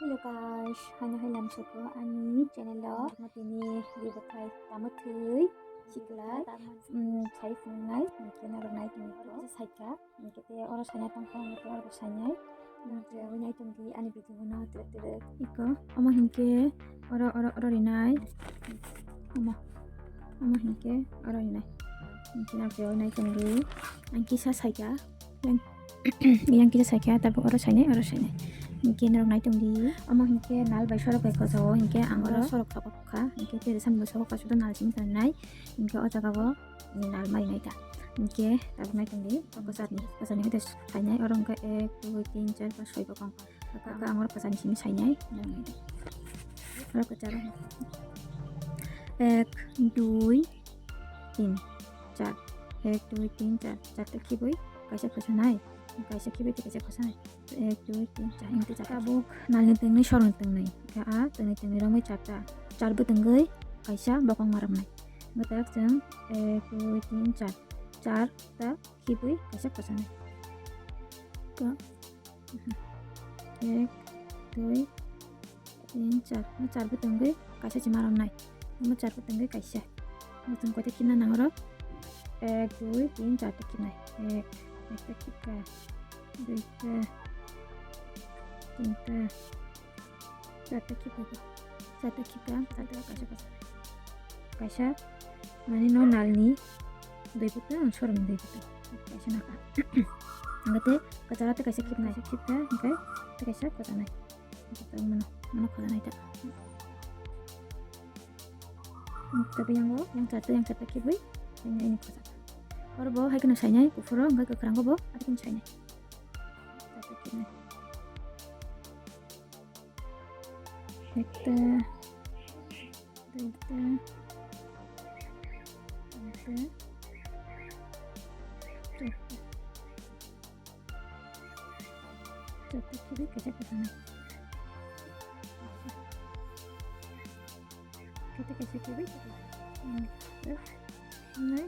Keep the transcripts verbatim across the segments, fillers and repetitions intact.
Hello guys, haino hai lamsoko ani channel o tini ribathai tamo thwi sikla, um, sai phungnai, hingke norok nai tongni kisa saika, hingke te oro saina tongkha, hingke oro sainai, hingke abo nai tongdi ani video no tere tere. Iko, omo hingke oro, oro, oro rinai, omo, omo hingke oro rinai, hingke norok oro nai tongdi, ang kisa saika, yang Yang kisa saikha, tabuk oro sainai, oro sainai. Hingke norok nai tongdi. Omo hingke nal bai sorok bai kojago, hingke ang oro sorok tabuk kha. Hingke tere samung bai sorok kaisa nal simi tangnai. Hingke o jaga o nal mai nai ta. Hingke tabuk nai tongdi. Kwchar ni, kwchar ni hoite sainai. Oro hingke ek, dui, tin, char, pas, soi bokong. Kaka ang oro kwchar ni simi sainai. Oro kwchar o. Ek, dui, tin, char. Ek, dui, tin, char. Charta khibui kaisa kwchar nai. Kaisa khibui tei kaisa kwchar nai. Ek, dui, tin, char. Hingke char. Tabuk nalni tengwi sorong tengwi. Hingke a tengwi tengwi romwi charta. Char bwtwngwi kaisa bokong maramnai. Hingke tak chwng ek, dui, tin, char. Charta khibui kaisa kwchar nai. Ka-, ek, dui, tin, char. Mo char bwtwngwi kaisa se maramnai. Mo char bwtwngwi kaisa. Mo chwng koita khibna nango oro? Ek, dui, tin, charta khibnai. Ek, ekta khibka. Duita. Tinta. Charta khibka. Charta khibka. Charta kaisa kaisa. Kaisa, mane no nalni dui bwtwng, soromni dui bwtwng. Kaisa naka. Hingke te kwcharo te kaisa khibnai. Kaisa khibka, hingke te kaisa kwchanai. Mano, mano khwlanai ta. Tabi yango, yang charta, yang charta khibui, yang, yang kwchar. Oro bo hai kheno sainai, kuphuro, hingke kwkhwrango bo, hai kheno sainai. Charta khibnai. Ekta, duita, tinta, charta. Charta khibui kaisa kwchar nai. Kete kaisa khibui. Hmm. Nai.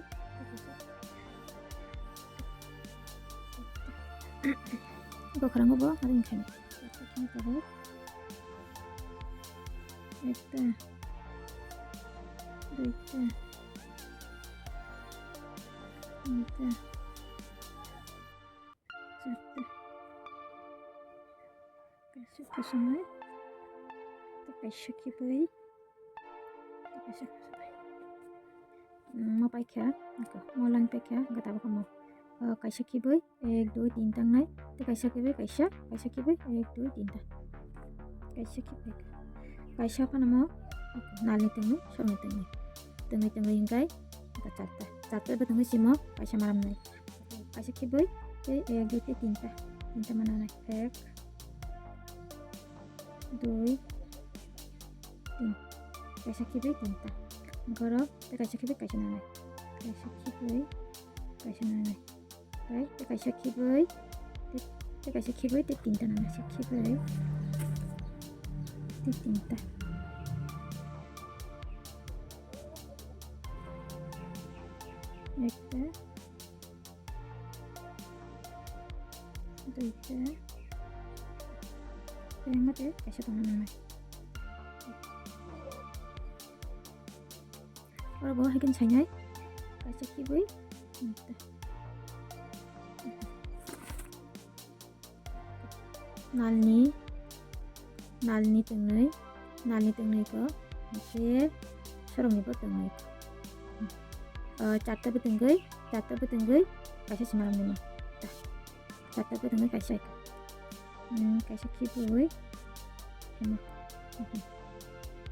Kwkhwrango bo, aro wngkha ni. Ekta, duita, tinta, charta. Kaisa kwchar nai, tei kaisa khibui, tei kaisa kwchar nai. Mm, mo paikha, mo lang paikha, hingke tabuk mo, ah, kaisa khibui, ek, dui, tin tangnai, tei kaisa khibui, kaisa, kaisa khibui, ek, dui, tinta. Kaisa khibui, kaisa phano mo, nalni tengwi, soromni tengwi. Tengwi, tengwi hingkai, charta. Charta bo tengwi simo, kaisa maramnai. Kaisa khibui, tei ek, dui, tei tinta. Tinta mananai. Ek, dui, tin. Kaisa khibui tinta. Borok tei kaisa khibui kaisa nanai. Kaisa khibui kaisa nanai. Tei, tei kaisa khibui, tei, tei kaisa khibui, tei tinta nanai. Kaisa khibui, tei tinta. Ekta. Duita. Yang mate kaisa tongna nangnai. Oro bo hai khe sainai. Kaisa khibui. Nalni, nalni twngnwi, nalni twngnwi ko, hingke sorokni bo twngnwi ko. O, charta bwtwngwi, charta bwtwngwi kaisa se maramnai mo. Charta bwtwngwi kaisa ko. Hmm, kaisa khibui.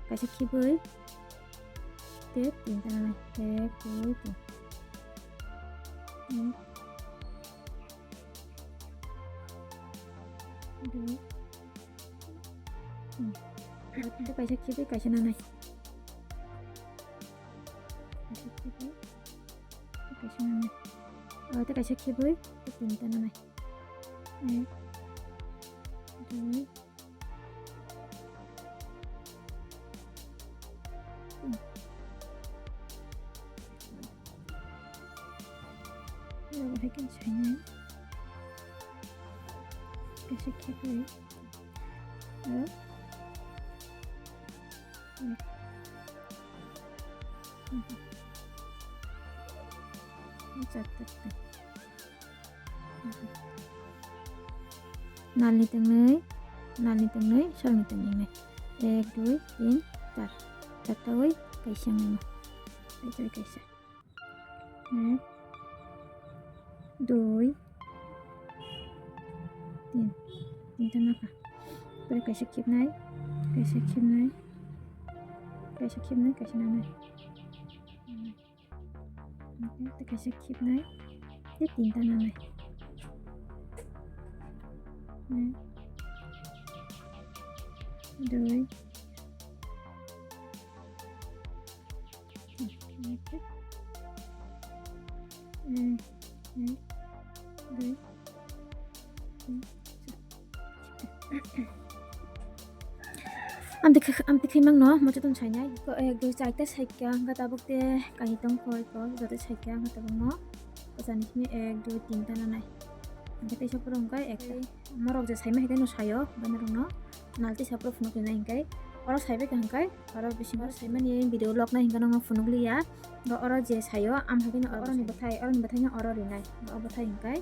Kaisa khibui. Te tinta nangnai. Ek, dui, tin. Hmm. Dui. Hmm. Aro tei kaisa khibui, kaisa nangnai. Kaisa khibui, kaisa nangnai. Aro tei kaisa khibui, tei tinta nangnai. Ek, dui, Oro hai khe sainai. Kaisa khibui. Aro Nalni twngnwi, nalni twngnwi, sorokni twngnwi. Ek, dui, tin, char. Charta oi kaisa wngwi ma. Kaisa oi kaisa. Ek, dui, tin. Tinta nakha. Pore kaisa khibnai, kaisa khibnai, kaisa khibnai, kaisa nanai. Tei kaisa khibnai, tei tinta nanai. Hmm. Dui. Hmm. Hmm. Dui. Hmm. Amtwi khe, amtwi khe mangno, mochwtwng sainai. Ko ek, dui, chaita saikha, hwnkhe tabuk tei kahi tongkha, ko joto saikha, hwnkhe tabukno kwchani simi ek, dui, tinta nanai. Hwnkhe teisa phuru hwnkhe ekta. Morok je saima hai khe no saio, hwnkhe norokno naltwi sa phuru phunuk rinai hwnkhe. Oro saibai kha hwnkhe, oro bisingo saimani video log nai hwnkhe nokno phunuk liya. Bo oro je saio, am hai khe no oroni bwthai, oroni bwthai no oro rinai. Bo bwthai hwnkhe.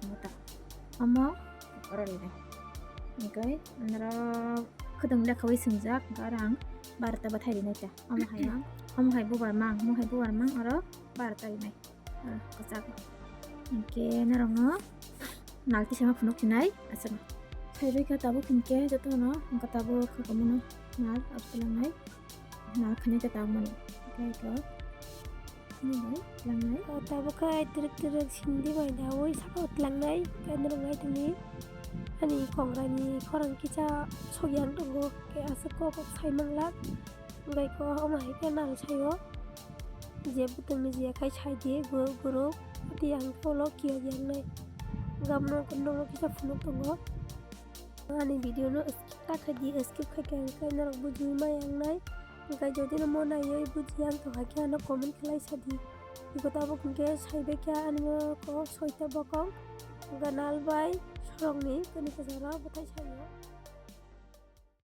Omo ta. Omo oro rinai. Hwnkhe norok khwtwng lekhawi swngjak, hwnkhe oro ang barota bwthai rinai ta. Omo hai ang, omo hai bubar mang, omo hai bubar mang, oro barota rinai. Oro kwchak. Hwnkhe norokno naltwi sama phunuk sinai, aswk. Saibai kha tabuk hwnkhe jotono, hwnkhe tabuk khakamano nal, abo twlangnai. Nal khani ta tang mani. Oke, ito. Ini bai, tlangnai. O, tabuk khe twrwk twrwk sindi bai da, oi saka o tlangnai. Khe norok nai tongdi. Ani kongrani khorang kisa sokyang tongo. Khe aswk kok kok sai manglak. Hwnkhe khe omo hai khe nal saio. Je bwtwngni je khai sai di, guruk guruk. Ati ang khe ulo kiyok yang nai. Gamno khe nokno kisa phunuk tongo. Ani video no skip ta khai di, skip khai khe hwnkhe norok bujiui ma yang nai. Hwnkhe jodi no mo naiwi bujiya wng tong hai khe ano comment khlai sa di. Iko tabuk hwnkhe saibai khe ani mo ko soita bokong. Hwnkhe nal bai sorokni kwnwi kwcharo bwthai sai.